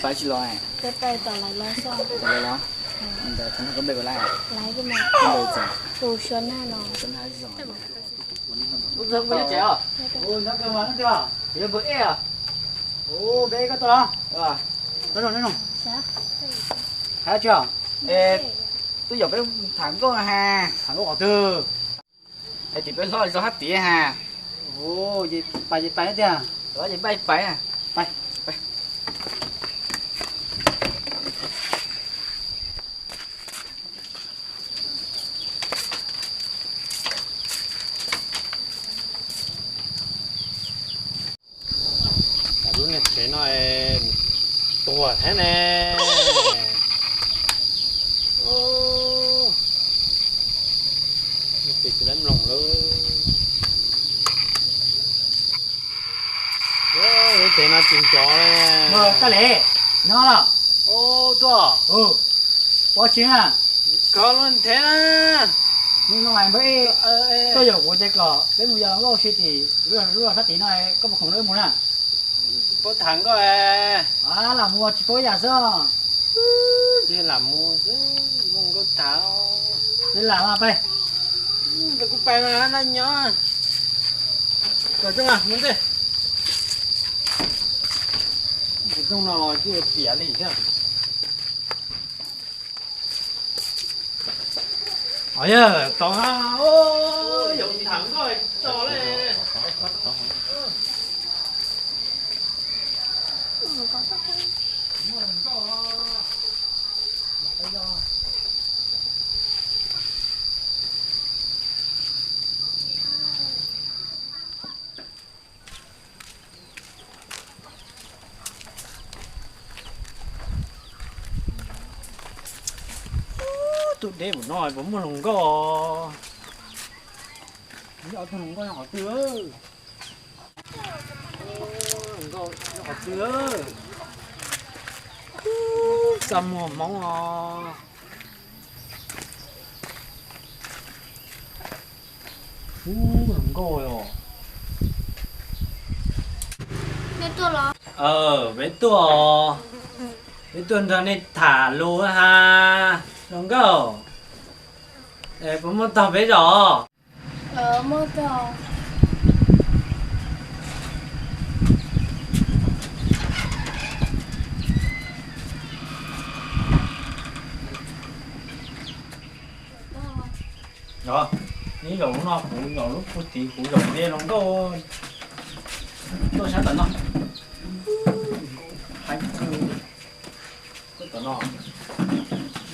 Pais tsis los? Peb pais tom lawv los xwb. Tom lawv los? Ntawd thaum no koj npe ua li? Lawv npe txawm? Tus Suav Nag no. Suav Nag Zos. Nyob kawg mas leej twg? Kuv yog Npawg Ej. Ub, Npawg Ej koj tuaj los? Nyob zoo, nyob zoo. Hais dab tsi os? Twb yog peb tham nkauj no ha. Tham nkauj qhov twg? Hais tias peb hlob zov hab tiav ha. Ub, pais ces pais tiag. Pais ces pais, pais. Lub niag tsev no tuag thiab ne. Tes tsis lab mloog lawm. Lub tsev no tsis nrov li. Koj le, no los? Tuaj. Ua tsi na? Koj los nrhiav na. Hnub no Npawg Ej tuaj yaum kuv tias kom peb mus yos nkauj si tim lub zos sab tid no, koj puas khoom nrog wb mus na? Paub tham nkauj. Lam mus tsis paub yam xwb. Ces lam mus xwb, nkauj tham. Ces lam mas pais. Kuv pais mas nyob. Kom rooj mus ntej. Rooj no los cia piam li thiab. Yog tau, yog tham nkauj tau li. Tus deb mus no puas muaj hluas nkauj? Ob tug hluas nkauj nyob qhov twg? Hluas nkauj nyob qhov twg? Txaj muag hmoob os. Ub, hluas nkauj os. Nej tuaj los? Peb tuaj, peb tuaj nrog nej tham lus ha. Hluas nkauj, puas muaj tog peb zos? Muaj tog. Neb zaum no kuv zaum lub puag tid, kuv zaum npe hluas nkauj tuaj sab tom no. Heev kawg. Koj tom no,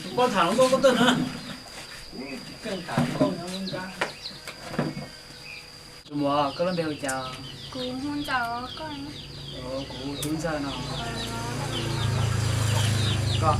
tus koj tham hluas nkauj koj tuaj no. Koj tham hluas nkauj nyob nrab. Tus muam, koj lub npe hu cas? Kuv hu Ntxawm, koj? Kuv hu Ntxawg no. Koj,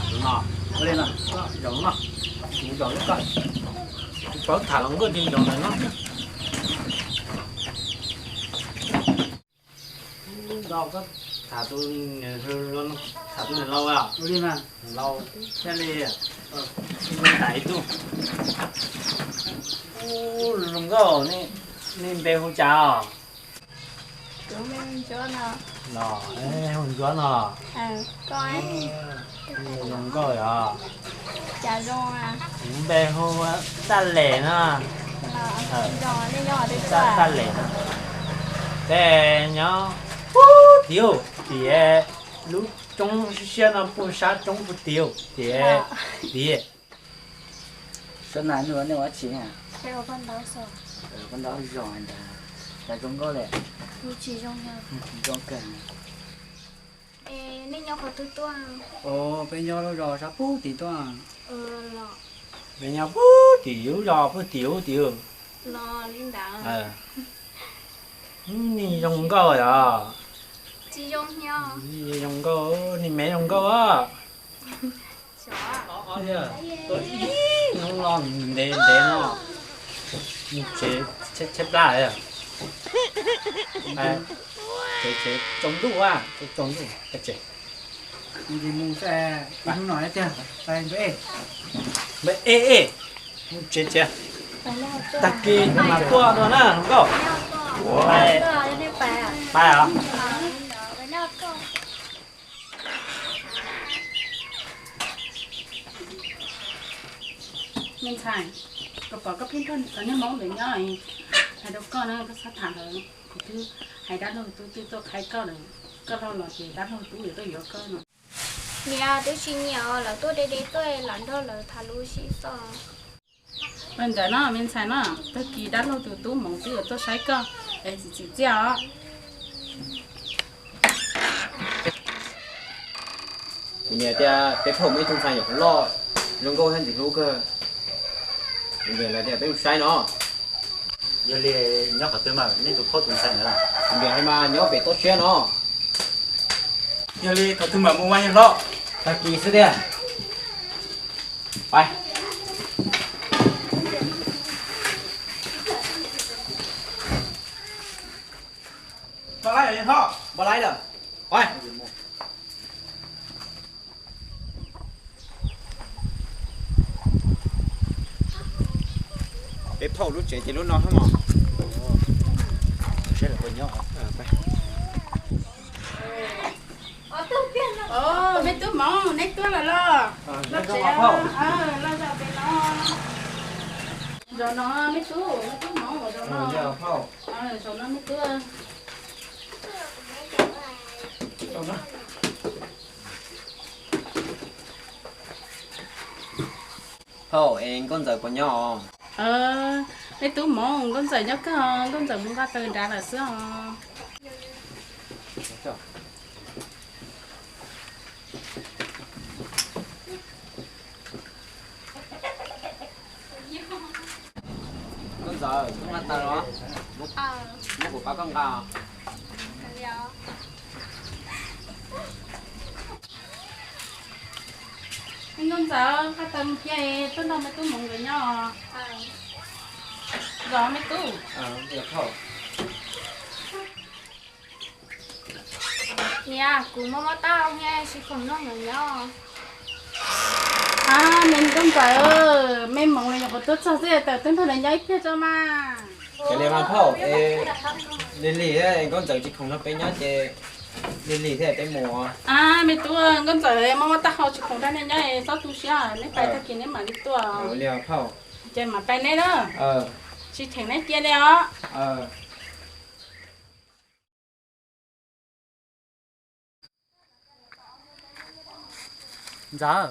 tus no, ua li no, koj zaum no, kuv zaum lub koj. Kuv paub tham hluas nkauj ces zaum ntawm no. Ntau koj tham tus, tham tus niam laus, niam laus thiaj li tais ib tug. Ub, hluas nkauj, nej npe hu cas os? Los, hu Ntsuab no. Hluas nkauj yog. Kuv npe hu Taj Lem no. Taj Lem no. Ces nyob puag tim, tim lub roob siab siab no puag sab roob puag tim, tim, tim. Sab na, nej ua dab tsi na? Peb ua paj ntaub zos ntag. Cas zoo nkauj li? Tsis zoo kawg. Nej nyob qhov twg tuaj? Peb nyob lub zos sab puag tim tuaj. Peb nyob puag tim lub zos puag tim ub tim. Nej zoo nkauj yog. Zoo nkauj, nej me zoo nkauj. Hnub no ntev ntev no, tsev tshaib plab. Tsev tsaus ntuj, tsaus ntuj. Mus ib hnub no tiag, npawg Ej, npawg Ej, ej, mus tsev tsev, tag kis mam tuaj dua na hluas nkauj. Pais os. Me ntxhais, kuv pom koj pheej nrog cov niag Hmoob ntawd nyob, hais rau koj na, koj txhob tham lawv. Kuv twb hais dab laug tub twb tuaj qhaib koj lawm, koj laug los ces dab laug tub yuav tuaj yuav koj no. Niam, twb tsis nyiam os, lawv tuaj de de tuaj, lam nrog lawv tham lus sib xos. Ua ntawd no me ntxhais no, tag kis dab laug tus tub Hmoob twb yuav tuaj saib koj, es txiv txiv txiaj os. Kuv niam tias peb phauj muaj ib tug ntxhais nyuam qhuav loj, zoo nkauj thiab ntxim hlub kawg. Kuv niam lawv tias peb mus saib no. Yog li nyob qhov twg mas nej tus phauj tus ntxhais ntawd? Kuv niam hais mas nyob pem toj siab no. Yog li thaum twg mam mus mas yawg hlob? Tag kis xwb tiag. Pais. Npaj laib lawm, npaj laib lawm. Pais. Peb phauj lub tsev ces lub no hab mog. Meb tub Hmoob, neb tuaj lawm los? Loj tsev, loj zog pem no. Zaum no meb tub, meb tub Hmoob, zaum no. Zaum no meb tub. Phauj, es Nkauj Ntxawm puas nyob os? Meb tub Hmoob, Nkauj Ntxawm nyob kawg os, Nkauj Ntxawm mus nqa taws nrad lawm xwb os. Nkauj Ntxawm, koj nqa taws los? Muab kuv pab koj nqa. Nkauj Ntxawm, qab taws mus thiab, tuaj nrog meb tub Hmoob nkawd nyob os. Zos meb tub. Niam, kuv mob mob taub hau thiab tsis khoom nrog nkawd nyob. Ab, me Nkauj Ntxawm, mej moov los nyuam qhuav tuaj txog xwb, tawm tuaj nrog lawv nyob ib pliag tso mas. Kav liam mas phauj, lig lig thiab, Nkauj Ntxawm tsis khoom nrog peb nyob ces lig lig thiab peb mus. Ab, me tub, Nkauj Ntxawm mob mob taub hau tsis khoom nrog nej nyob, txhob tu siab, neb pais tag kis neb mam li tuaj. Ces mam pais neb na. Tsis cheem neb cia li os. Ntxawm,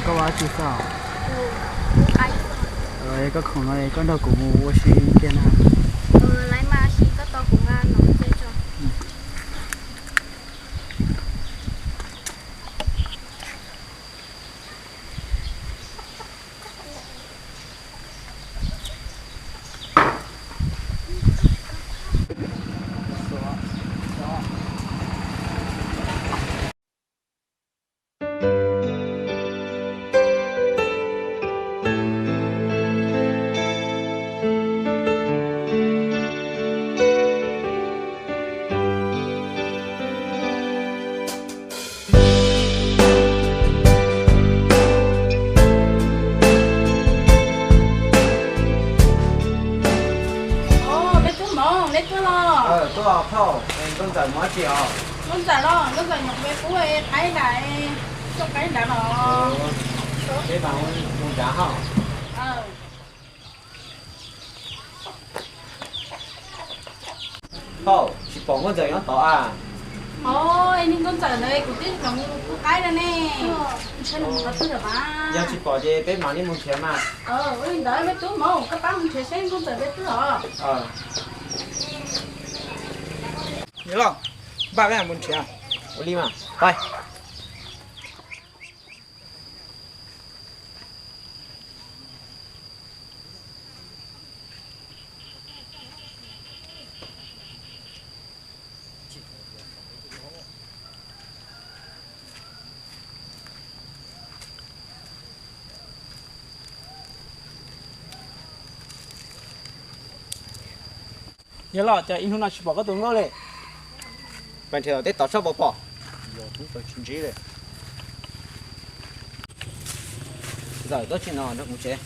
koj ua dab tsi xwb? Koj khoom no koj nrog kuv mus ua si kiag na. Peb tub Hmoob, neb tuaj los? Tuaj phauj, Nkauj Ntxawm mus dab tsi os? Nkauj Ntxawm los, Nkauj Ntxawm nyuam qhuav pub qaib nram, tuaj qaib nrad los. Peb mam mus nrad hos. Phauj, tsis pom Nkauj Ntxawm nyob tod a? Os, niag Nkauj Ntxawm ntawd kuv twb tsis pom mus pub qaib no ne. Yog tsis pom ces peb mam li mus nrhiav mas. Ua li ntawd me tub Hmoob, koj pab mus nrhiav seb Nkauj Ntxawm pem twg os. Niam loj, npaj peb mus nrhiav. Ua li mas, pais. Yog los cas ib hnub no tsis pom koj tus nkauj li? Pais nrhiav tom tej tod seb puas pom. Ntxawm, tuaj tsis no nrog kuv tsev.